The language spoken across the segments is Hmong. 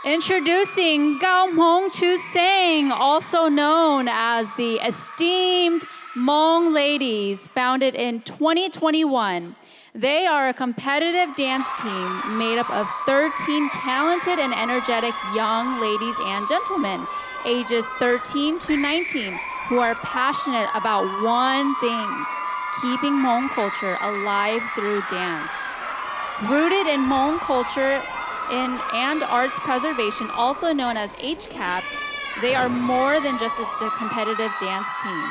Introducing Nkauj Hmoob Tshwj Xeeb, also known as the Esteemed Hmong Ladies, founded in twenty twenty-one. They are a competitive dance team made up of thirteen talented and energetic young ladies and gentlemen, ages thirteen to nineteen, who are passionate about one thing: keeping Hmong culture alive through dance. Rooted in Hmong culture in, and arts preservation, also known as H CAP, they are more than just a, a competitive dance team.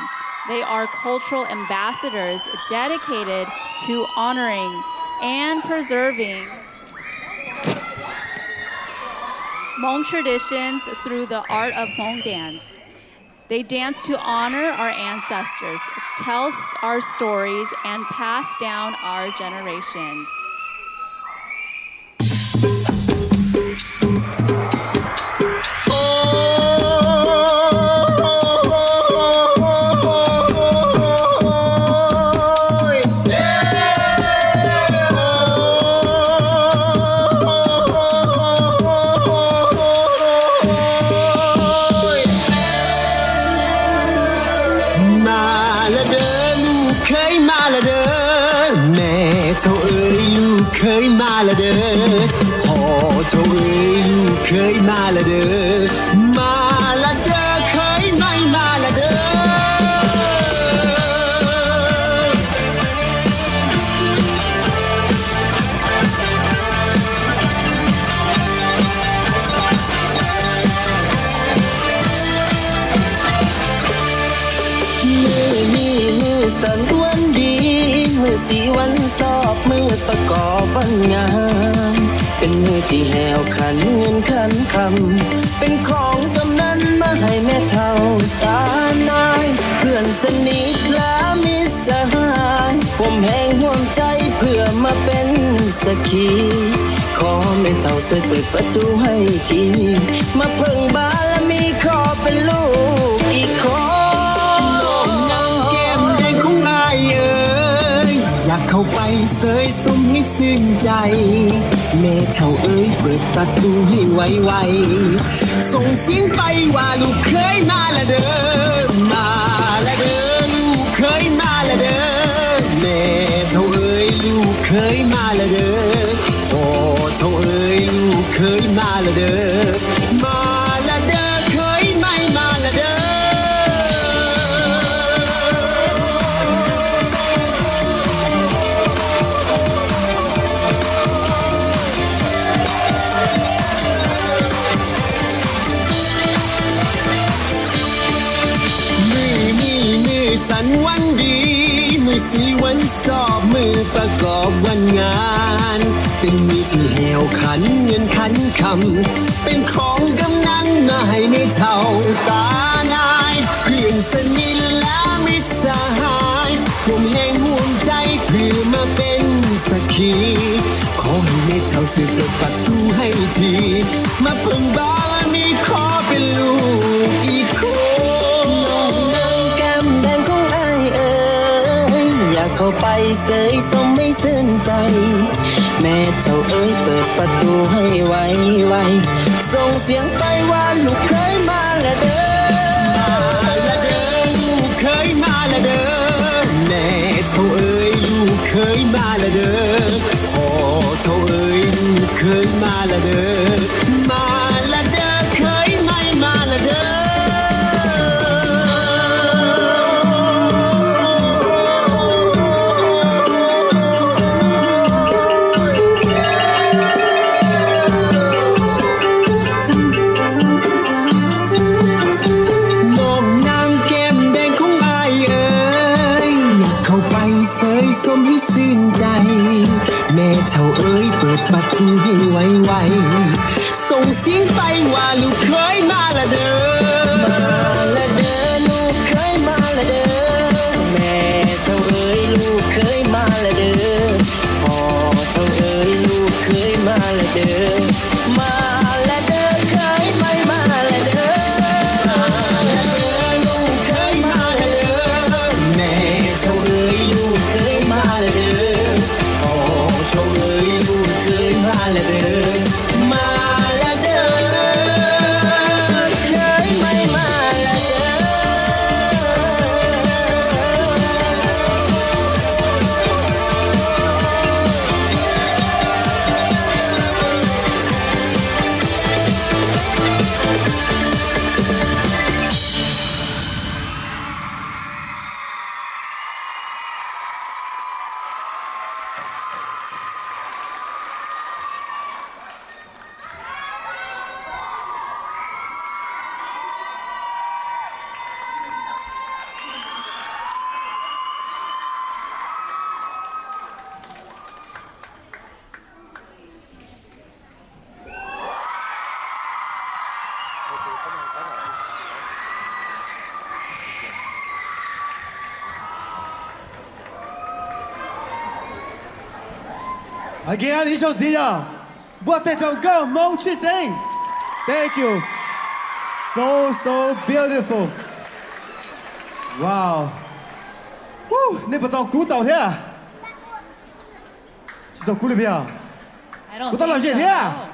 They are cultural ambassadors dedicated to honoring and preserving Hmong traditions through the art of Hmong dance. They dance to honor our ancestors, tell s-, our stories, and pass down our generations. Mas la dawb lub khawb mas la dawb, mej thaum ub lub khawb mas la dawb, qhov thaum ub lub khawb mas la dawb, mas la dawb khawb mas mas la dawb. Mws ni mws xav duab di, mws xis vaj xob, mws pab kov vaj nyas, peb mws tsis hev khav nyiaj khav kham, peb khoom kam nab mas hais mej thaum tas nais, phooj ywg xab nis lab mej xab has, puam heev huam cai phwm mas peb xab khis, khov mej thaum xwb pab tub hais thim, mas phoom npaj la mej khov peb lub ib khov. Nab kem deev khoob ai, yam khaus pais xawv xom heev xwm ncais, mej thaum ub pab tub hais vais vais, xoom xeeb pais ua lub khawb mas la dawb, mas la dawb lub khawb mas la dawb, mej thaum ub lub khawb mas la dawb, qhov thaum ub lub khawb mas la dawb, mas la dawb khawb mas mas la dawb. Mws ni mws xav duab di, mws xis vaj xob, mws pab kov vaj nyas, peb mws tsis hev khav nyiaj khav kham, peb khoom kam nab mas hais mej thaum tas nais, phooj ywg xab nis lab mej xab has, puam heev huam cai phwm mas peb xab khis, khov mej thaum xwb pab tub hais thim, mas phoom npaj la mej khov peb lub ib khov. Nab kem deev khoob ai, yam khaus pais xawv xom heev xwm ncais, mej thaum ub pab tub hais vais vais, xoom xeeb pais ua lub khawb mas la dawb, mas la dawb lub khawb mas la dawb, mej thaum ub lub khawb mas la dawb, qhov thaum ub lub khawb mas la dawb, mas la dawb khawb mas mas la dawb. Nab kem deev khoob ai, yam khaus pais xawv xom heev xwm ncais, mej thaum ub pab tub hais vais vais, xoom xeeb pais ua lub khawb mas la dawb, mas la dawb lub khawb mas la dawb, mej thaum ub lub khawb mas la dawb, qhov thaum ub lub khawb mas la dawb, mas la dawb khawb mas mas la dawb, mas la dawb lub khawb mas la dawb, mej thaum ub lub khawb mas la dawb, qhov thaum ub lub khawb mas la dawb, mas la dawb. Again, ib zaug ntxiv yog npuaj tej rau nkauj Hmoob tshwj xeeb. Thank you. So, so beautiful. Wow. Woo, nej puas tau kub tau thiab? Tsis tau kub li puas yog? Kuv tau lom zem thiab.